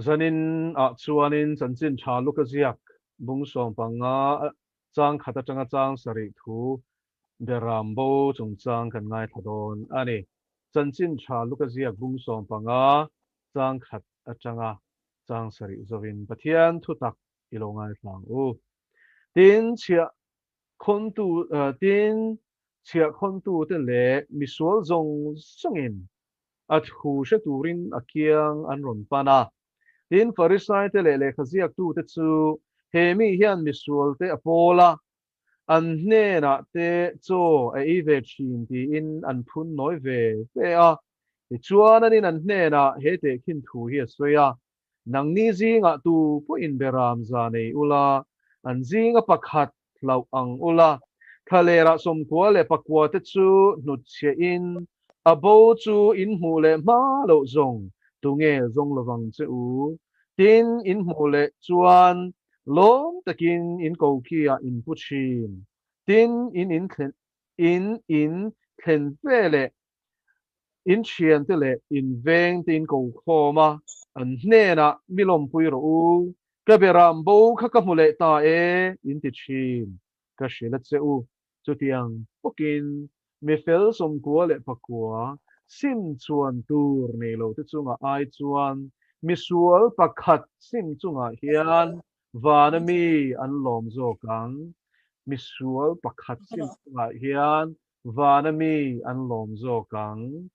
Zanin ah chuanin chanchin tha Luka ziak bung 15 chang khat atanga chang 7 thu beram bo chungchang kan ngaithla dawn a ni. Chanchin tha Luka ziak bung 15 chang khat atanga chang 7 zovin Pathian thutak i lo ngaithla ang u. Tin, chhiah khawntu tin, chhiah khawntute leh misual zawng zawngin a thu hre turin a kiang an rawn pan a. Tin, Farisaite leh lehkha ziaktute chu he mi hian misualte a pawl a, an hnenah te chaw a ei ve thin tiin an phun nawi ve ve a. Tichuan, anin an hnenah he tehkhin thu hi a sawi a, Nangni zingah tu pawhin beram za nei ula, an zinga pakhat hlauh ang ula, thlalerah 99 te chu hnutchhiahin a bo chu in hmuh leh hma loh zawng tunge zawng lovang che u? Tin, in hmuh leh chuan lawm takin in koki-ah in pu thin. Tin, in in thlen in in thlen ve leh In thiante leh in vengte in ko khawm a, an hnenah mi lawmpui rawh u, ka beram bo kha ka hmu leh ta e, in ti thin. Ka hrilh a che u, chutiang bawkin mi fel 99 sim chuan tur nei lo te chungah ai chuan misual pakhat sim chungah hian vana mi an lawm zawk ang. Misual pakhat sim chungah hian Vana mi an lawm zawk ang.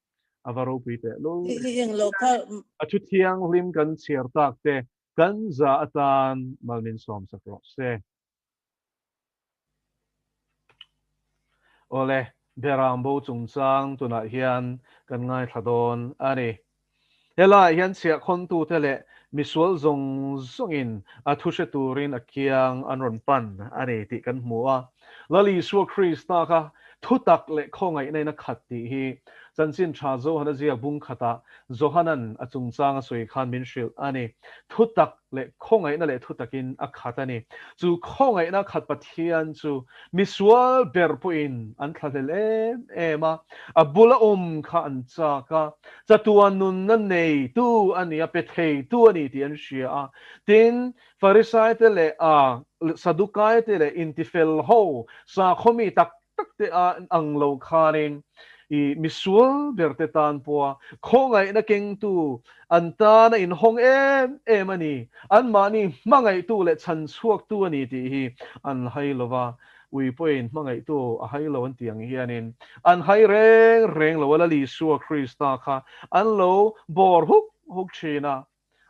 A va ropui teh lul. A thu thianghlim kan chhiar tak te kan za atan mal min sawm sak rawh se. Awle, Beram bo chungchang tunah hian kan ngaithla dawn a ni. Helaiah hian chhiahkhawntute leh misual zawng zawngin a thu hre turin a kiang an rawn pan a ni tih kan hmu a. Lal Isua Krista kha thutak leh khawngaihna in a khat tih hi Chanchin Tha Johana ziak bung khatah Johanan a chungchang a sawi khan min hrilh a ni. Thutak leh khawngaihna leh thutakin a khat a ni. Chu khawngaihna khat Pathian chu misual ber pawhin an thlahlel em em a, a bula awm kha an chak a, chatuan nunna neitu a ni a, pe theitu a ni tih an hria a. Tin, Farisaite leh a Sadukaite leh intifel ho sakhaw mi tak tak te a ang lo khanin i misual ber te tan pawha khawngaihna kengtu an tana inhawng em em a ni, anmahni hmangaihtu leh chhanchhuaktu a ni tih hi an hai lo va, ui pawhin hmangaihtu a hai lo an tih ang hianin an hai reng reng lo a, Lal Isua Krista kha an lo bawr huk huk thin a.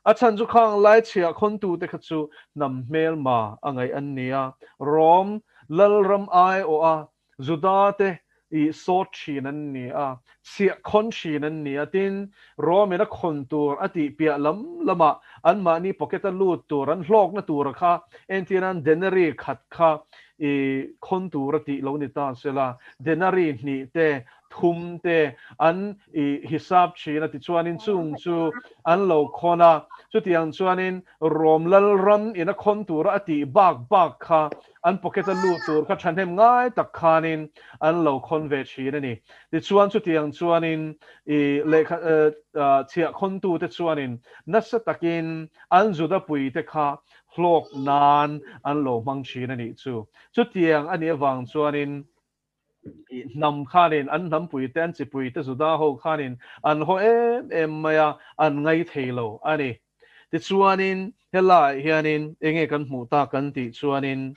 A chhan chu khang lai chhiah khawntute kha chu hnam hmelma a ngaih an ni a, Rom lalram aiawh a Juda-te i sawt thin an ni a, chhiah khawn thin an ni a, tin, Rom-in a khawn tur a tih piah lam lamah anmahni pocket-a lut tur, an hlawkna tura kha entirnan denarii khat kha i khawn tur a tih lo ni ta sela, denarii hnih te thum te an i hisap thin a, tichuanin chung chu an lo khawn a, chutiang chuanin Rom lalram in a khawn tura a tih bak bak kha an pocket a lut tur kha thahnem ngai tak khanin an lo khawn ve thin a ni. Tichuan chutiang chuanin i lehkha chhiah khawntu te chuanin nasa takin an Juda pui te kha hlawk nan an lo hmang thin a nih chu. Chutiang a nih avang chuanin hnam khanin an hnampui te, an chipui te, Juda ho khanin an haw em em mai a, an ngai thei lo a ni. Tichuanin helaiah hianin enge kan hmuh tak kan tih chuanin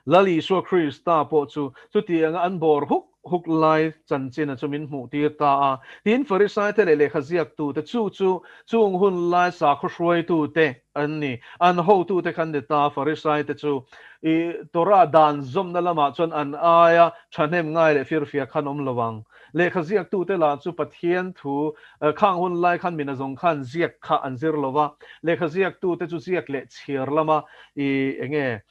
Lal Isua Krista pawh chu chutianga an bawr huk huk lai chanchina chu min hmuh tir ta a. Tin, Farisaite leh lehkha ziaktute chu chu chung hun lai sakhaw hruaitute an ni. An hotute kha an ni ta, Farisaite chu. I Torah dan zawmna lamah chuan an aia thahnem ngai leh firfiak khan awm lo ang. Lehkha ziaktute lah chu Pathian thu khang hun lai khan mina zawng khan ziak kha an zir lo va. Lehkha ziaktute chu ziak leh chhiar lama i enge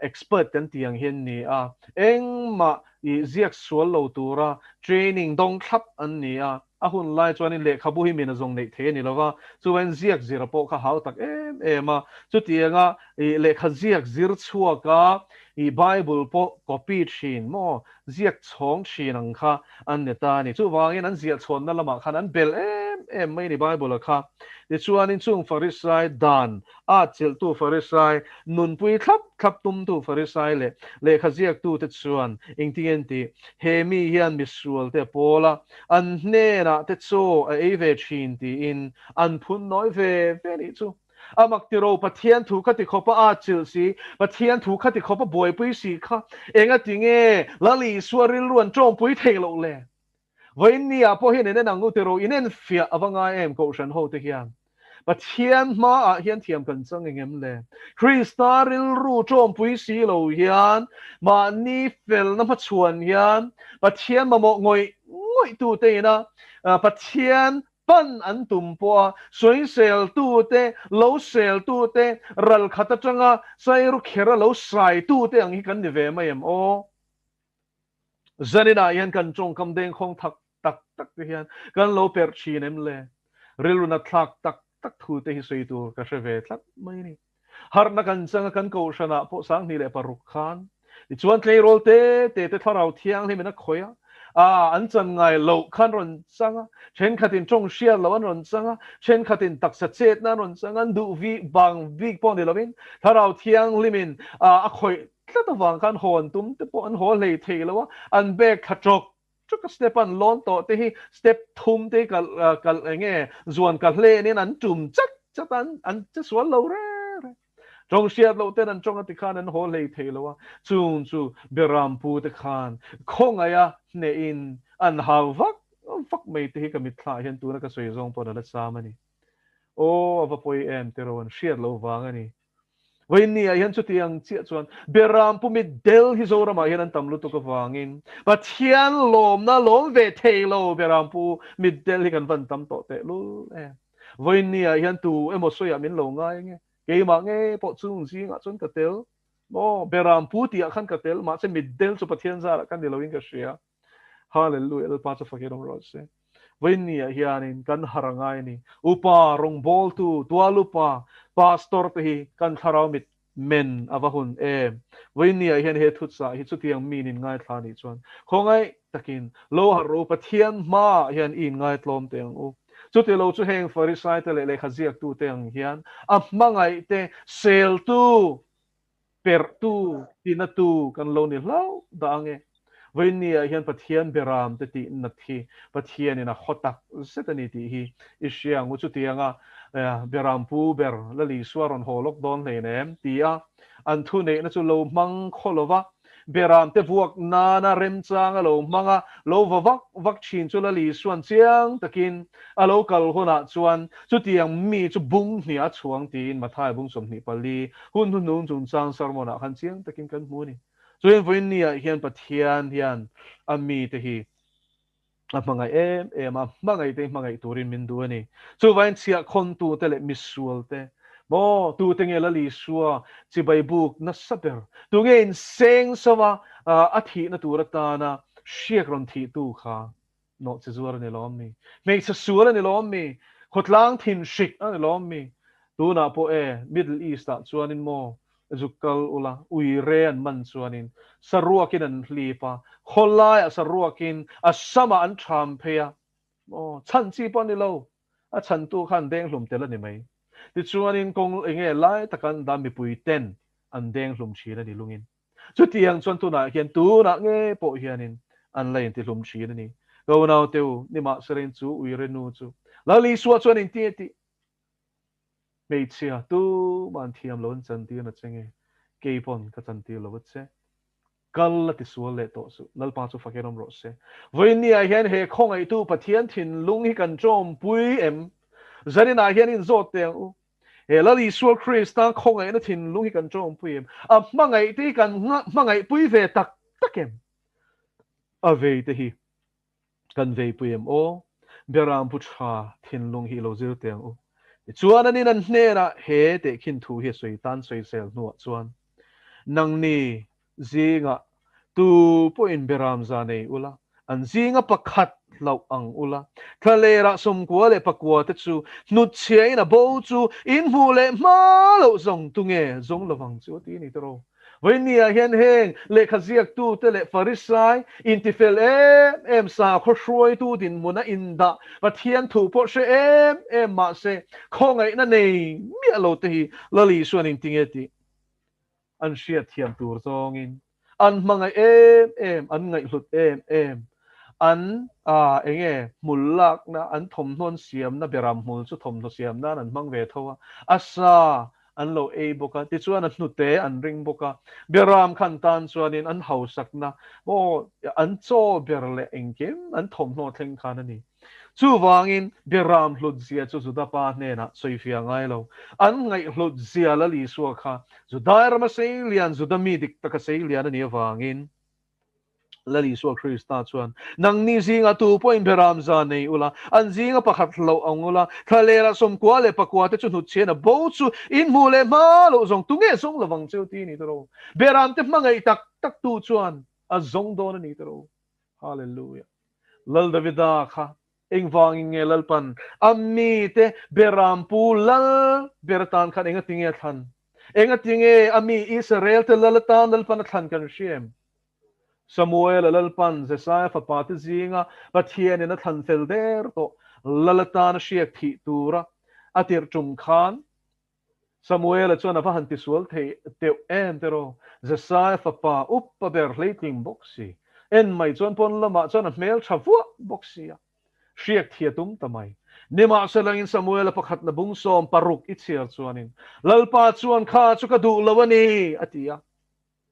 expert kan tih ang hi an ni a. Engmah i ziak sual lo tura training dawng thlap an ni a. A hun lai chuanin lehkhabu hi mina zawng neih thei a ni lo va, chuvain ziak zira pawh kha hau tak em em a. Chutianga i lehkha ziak zir chhuaka i Bible pawh copy thin maw, ziak chhawng thin ang kha an ni ta a ni. Chuvangin an ziah chhawnna lamah khan an bel em em mai ni Bible-a kha. Tichuanin chung Farisai dan a chilhtu Farisai, nunpui thlap thlap tumtu Farisai leh lehkha ziaktute chuan engtinge an tih? He mi hian misualte a pawl a, an hnenah te chaw a ei ve thin tiin an phun nawi ve ve nih chu. A mak tiro, Pathian thu kha ti khawp a atchilh si, Pathian thu kha ti khawp a buaipui si kha engatinge Lal Isua rilru an tawngpui theih loh le? Vawiin ni ah pawh hian in en ang u tiro, in en fiah a va ngai em Kohhran ho te hian. Pathian hma ah hian thiam kan chang engem le? Krista rilru tawngpui si lo hian, mahni felna hmachhuan hian Pathian mamawh ngawih ngawih tu te ina Pathian Pan an tum pawh a, sawiseltute, lo seltute, ral khat atanga sairu khera lo saitute ang hi kan ni ve mai em aw? Zaninah hian kan tawngkam dengkhawng thak tak tak te hian kan lo perh thin em le? Rilru nat thlak tak tak thu te hi sawi tur ka hre ve tlat mai a ni. Harhna kan changa kan kohhranah pawh 2006 khan tichuan tleirawl te te te thlarau thianghlimin a khawih a, a an chan ngai loh khan rawn chang a, thenkhatin tawng hriat loh an rawn chang a, thenkhatin taksa chetna an rawn chang a, an duh vik bang bik pawh ni lovin thlarau thianghlimin a khawih tlat avang khan haw an tum te pawh an haw hlei thei lo a, an bag thla tawk Chuka step an lawn tawh te hi step thum te hi kal kal enge zuan ka hlenin an tum chat chat a an che sual lo re re. Tawng hriat loh ten an tawng a ti khan an haw hlei thei lo a, chung chu Berampu te khan khawngaih a hnehin an hau vak vak mai te hi ka mitthla ah hian tuna ka sawi zawng pawh a la cham a ni. Aw a va pawi em tiraw an hriat lo vang a ni. Vawiinni ah hian chutiang chiah chuan Beram pu mitdel hi Zoramah hian an tam lutuk avangin Pathian lawmna lawm ve thei lo Beram pu mitdel hi kan van tam tawh teh lul em. Vawiinni ah hian tu emaw sawiah min lo ngai nge keimah nge pawh chung zingah chuan ka tel maw Beram pu tih ah khan ka tel mahse mitdel chu Pathian zarah ka ni loin ka hria. Hallelujah Lalpa chu fakin awm rawh se. Vawiinni ah hianin kan har a ngai a ni. Upa, rawngbawltu, tual upa, pastor te hi kan thlarau mit men a va hun em. Vawiinni ah hian he thuchah hi chutiang mi nin ngaithla anih chuan khawngaih takin lo har rawh u, Pathian hma ah hian i inngaitlawm teh ang u. Chuti lo chu heng Farisai te leh lehkha ziaktu te ang hian a hmangaih te seltu Perhtu, tinatu kan lo ni hlauh dah ang e. Vawiinni ah hian Pathian beram te tih nat hi Pathianin a haw tak zet a ni tih hi i hria ang u. Chutianga beram pu ber Lal Isua rawn haw lawk dawn hlein em? ti a an thuneihna chu lo hmang khaw lo va, beram te vuak nana remchang a lo hmang a, lo va vak vak thin chu Lal Isua'n chiang takin a lo kal hunah chuan chutiang mi chu bung hnih a chhuang tiin Mathai bung 24 Hun hnuhnung chungchang sermon ah khan chiang takin kan hmu a ni. Chuan vawiin ni ah hian Pathian hian a mite hi a hmangaih em em a, hmangaih te hi hmangaih turin min duh a ni. Chuvangin chhiahkhawntu te leh misual te, maw, tute nge Lal Isua chibai buk nasa ber, tunge inseng sova a thihna tur atana hriak rawn thihtu kha Nawhchi zuar a ni lawm mi? Hmeichhe sual a ni lawm mi? Khawtlang thin hrik a ni lawm mi? Tunah pawh e, Middle East ah chuanin maw zuk kal ula, ui re an man chuanin saruakin an hlip a, khawlaiah saruakin a samah an ṭham phei a, maw chhan chi pawh a ni lo, a chhantu kha an deng hlum tel a ni mai. Tichuanin kawng enge lai taka an dah mipui ten an deng hlum ṭhin a ni lungin. Chutiang chuan tunah hian tunah nge pawh hianin an la intihlum thin a ni. Ka unaute u, nimahselain chu uire nu chu Lal Isua chuan inti a tih. Hmeichhia, tumah an thiam lo an chantir na che nge? Kei pawn ka chantir lo a che. Kal a tisual leh tawh suh. Lalpa chu fakin awm rawh se. Vawiinniah hian he khawngaihtu Pathian thinlung hi kan tawmpui em? Zaninah hian inzawt teh ang u. He Lal Isua Krista khawngaihna thinlung hi kan tawngpui em? A hmangaih te hi kan hmangaihpui ve tak tak em? A vei te hi kan veipui em aw? Beram pu tha thinlung hi i lo zir teh ang u. Tichuan anin an hnenah he tehkhin thu hi a sawi tan sawisel hnuah chuan, Nangni Zingah tu pawhin beram za nei ula, an zinga pakhat hlauh ang ula, thlalerah 99 te chu hnutchhiain a bo chu in hmuh leh hma loh zawng tunge zawng lovang chu a ti ni tawh. Vawinia hian heng lehkha ziaktute leh Farisai intifel em em sakhaw hruaitu dinhmuna indah Pathian thu pawh hre em em mahse khawngaihna nei miah lo te hi Lal Isuan engtinge tih an hriatthiam tur zawngin an hmangaih em em, an ngaihhlut em em, an ah enge hmul lakna, an thawmhnawn siamna beram hmul chu thawmhnaw siam nan an hmang ve tho a, a sa an lo ei bawk a, tichuan a hnute an ring bawk a, beram khan tan chuanin an hausakna maw an chaw ber leh engkim an thawmhnaw thleng khan a ni. Chuvangin beram hlut zia chu Juda pa hnenah sawifiah ngai lo. An ngaihhlut zia Lal Isua kha Judai rama seilian, Juda mi dik taka seilian a nih avangin Lal Isua Krista chuan, Nangni zingah tu pawhin beram za nei ula, an zinga pakhat hlauh ang ula, thlalela 94 leh 9 te chu hnutchhian a bo chu in hmuh leh hma loh zawng tunge zawng lovang cheu ti a ni tawh. Beram te hmangaih tak tak tu chuan a zawng dawn a ni tawh. Hallelujah. Lal Davida kha engvangin nge Lalpan a mite Berampu Lal ber atan khan engati nge a thlan? Engati nge a mi Israel te Lal atan Lalpan a thlan kan hria em? Samuel-a Lalpan Jesaia fapa te zinga Pathianin a thlan fel der tawh Lal atan a hriak thih tura a tirh tum khan Samuela chuan a va han tisual thei deuh em te rawh. Jesaia fapa upa ber hleitling bawk si. En mai chuan pawn lamah chuan a hmel tha vuah bawk si a. Hriak thi a tum ta mai. Nimahselangin Samuela pakhatna bung 16 i chhiar chuanin, Lalpa chuan kha chu ka duh lo a ni, a ti a.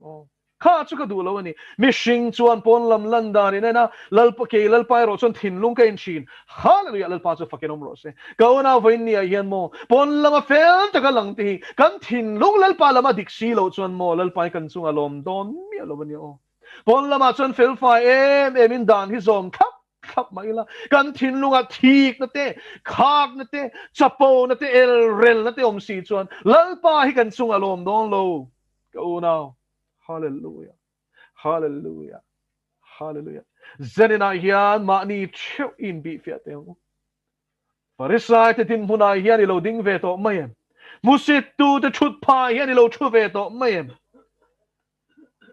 Aw, kha chu ka duh lo a ni. Mihring chuan pawn lam lan dan in en a, Lalpa, kei Lalpa erawh chuan thinlung ka inthin. Hallelujah, Lalpa chu fakin awm rawh se. Ka unau vawiin ni ah hian maw, pawn lama fel taka lang te hi kan thinlung Lalpa lama dik si loh chuan maw Lalpa hi kan chungah lawm dawn miah lo a nia aw. Pawn lamah chuan felfai em em in dan hi zawm thlap thlap mah ila, kan thinlungah thikna te, khakna te, chapona te, elrelna te awm si chuan Lalpa hi kan chungah lawm dawn lo. Ka unau, Hallelujah, Hallelujah, Hallelujah. Zaninah hian mahni theuh inbihfiah teh ang u. Farisai te dinhmunah hian i lo ding ve tawh mai em? Hmusit tu te thut phah hian i lo thu ve tawh mai em?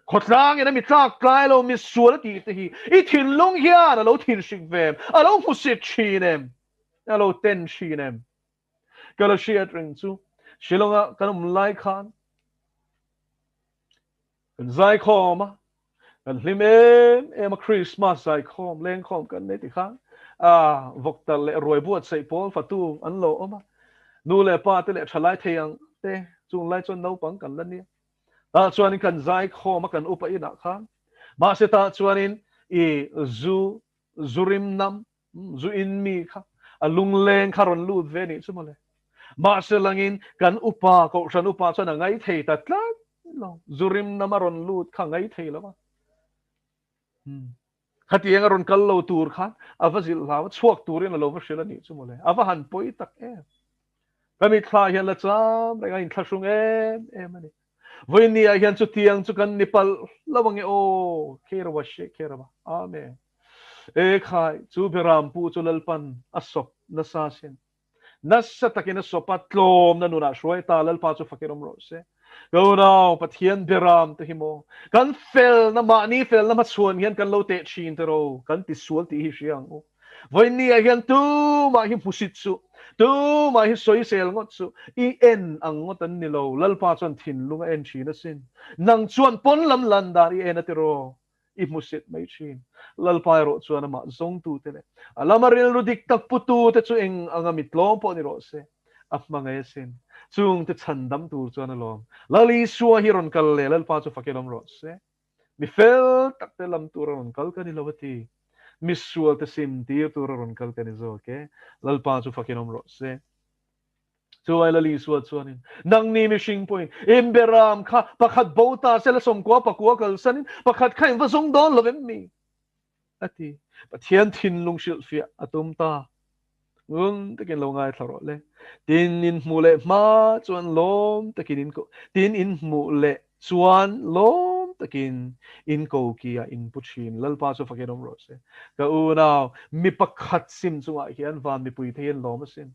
Khawtlangin a mi tlak tlai lo mi sual a tih te hi i thinlung hian a lo thinhrik ve em? A lo hmusit thin em? A lo ten thin em? Ka la hriat reng chu Shillong-a kan awm lai khan kan zaikhawm a, kan hlim em em a, Christmas zaikhawm, lengkhawm kan nei ti khan a vawktal leh ruai buatsaih pawl fatu an lo awm a, nu leh pa te leh thalai thei ang te chung lai chuan naupang kan la nia. Tah chuanin kan zaikhawm a kan upa inah khan mahse tah chuanin i zu zurim nam Zu in mi kha a lungleng kha rawn lut ve nih chu mawle. Mahse langin kan upa, kohhran upa chuan a ngai thei ta tlat lo. Zu rim nama rawn lut kha a ngai thei lo a. Khatiang a rawn kal lo tur khan a va zilh hlau a, chhuak turin a lo va hrilh a nih chu mawle. A va han pawi tak em. Ka mitthla hian la cham reng a inthlahrung em em a ni. Vawiin ah hian chutiang chu kan ni palh lo ange aw, Kherava she Kherava. Amen. E khai, chu Beram pu chu Lalpan a sawp nasa sin. Nasa takin a sawp a, tlawmna nunah hruai ta Lalpa chu fakin awm rawh se. Ka unau, Pathian Beram te hi maw, kan felna, mahni felna hmachhuan hian kan lo teh thin te ro, kan tisual tih hi hria ang u. Vawiin ah hian tumah hi hmusit suh, tumah hi sawisel ngawt suh, i en ang ngawt an ni lo, Lalpa chuan thinlung a en thin asin. Nang chuan pawn lam lan dan i en a tiraw? I hmusit mai thin. Lalpa erawh chuan amah zawngtute leh a lama rilru dik tak putute chu eng anga mi tlawm pawh ni rawh se, a hmangaih asin. Chungte chhandam tur chuan a lawm. Lal Isua hi rawn kal leh Lalpa chu fakin awm rawh se. Mi fel tak te lam tur a rawn kal ka ni lo a ti. Mi sual te sim tir tur a rawn kal ka ni zawk e. Lalpa chu fakin awm rawh se. Chuai Lal Isua chuanin, Nangni mihring pawhin in beram kha pakhat bo ta se la 99 kalsanin pakhat kha in va zawng dawn lo em mi? A ti. Pathian thinlung hrilhfiah a tum ta. Ngun takin lo ngaithla rawh le. Tin in hmuh leh hma chuan lawm takin in tin in hmuh leh chuan lawm takin in ko ki ah in pu thin. Lalpa chu fakin awm rawh se. Ka unau, mi pakhat sim chungah hian van mipui thei in lawm asin.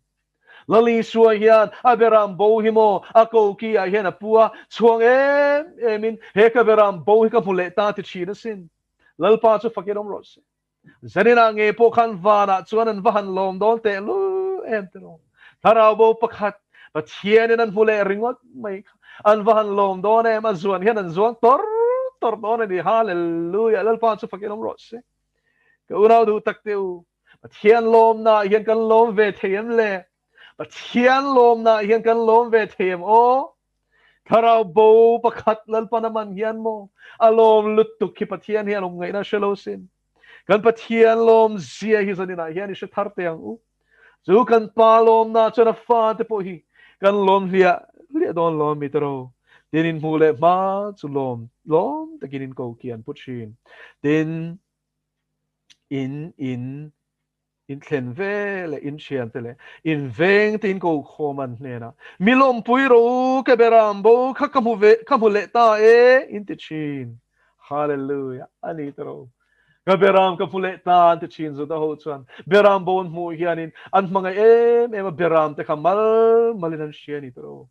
Lal Isua hian a beram bo hi maw a koki ah hian a pu a, chhuang em em in he ka beram bo hi ka hmu leh ta ti thin asin. Lalpa chu fakin awm rawh se. Zaninah ngei pawh khan vanah chuan an va han lawm dawn teh lul em ti rawh. Thlarau bo pakhat Pathianin an hmu leh ringawt mai kha an va han lawm dawn em, a zuan hian an zuang tawr tawr dawn a ni. Hallelujah! Lalpa chu fakin awm rawh se. Ka unau duh tak te u, Pathian lawmnaah hian kan lawm ve thei em le? Pathian lawmnaah hian kan lawm ve thei em aw? Thlarau bo pakhat Lalpan a man hian maw a lawm lutuk hi Pathian hian awm ngaihna hre lo sin. Kan Pathian lawm zia hi zaninah hian i hre thar teh ang u. Chu kan pa lawmna chuan a fa te pawh hi kan lawm hliah hliah dawn lawm mi tero. Tin in hmuh leh hma chu lawm lawm takin in ko khi an pu thin. Tin in in in thlen ve leh in thian te leh in veng te in ko khawm an hnenah mi lawmpui ro u ke beram bo kha ka hmu ve ka hmu leh ta e in ti thin. Hallelujah ani tero. Ka beram ka hmu leh ta an ti thin Juda ho chuan beram bo an hmuh hianin an hmangaih em em a beram te kha mal malin an hria ni tero.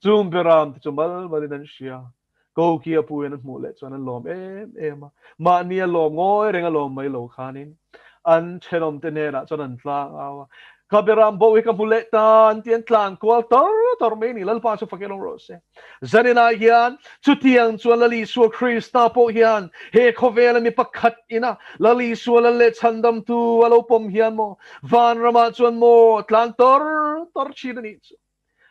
Chung beram te chu mal malin an hria. Koki a puin an hmuh leh chuan an lawm em em a. Mahni a lawm ngawi reng a lawm mai lo khanin an thenawm te hnenah chuan an tlang au a. Ka beram bo hi ka hmu leh ta an ti an tlan kual tor tor mai a ni. Lalpa chu fak elawm rawh se. Zaninah hian chutiang chuan Lal Isua Krista pawh hian he khawvela mi pakhat ina Lal Isua Lal leh Chhandamtu a lo pawm hian maw vanramah chuan maw tlan tor tor thin a nih chu.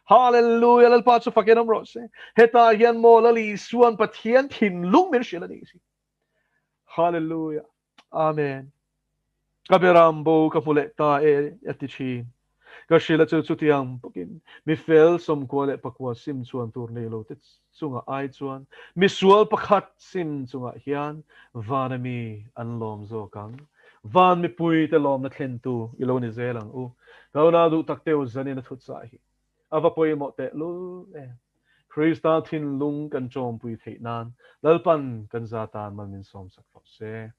Hallelujah Lalpa chu fakin awm rawh se. Hetah hian maw Lal Isuan Pathian thinlung min hrilh a nih si. Hallelujah. Amen. Ka beram bo ka hmu leh ta e a ti thin. Ka hrilh a chu chutiang bawkin mi fel 94 sim chuan tur nei lo te chungah ai chuan misual pakhat sim chungah hian vana mi an lawm zawk ang. Van mipui te lawmna thlentu i lo ni zel ang u. Ka unau duh tak teu zanin a thutchah hi a va pawimawh teh lul em. Krista thinlung kan chawmpui theih nan Lalpan kan za tan mal min sawmsak rawh se.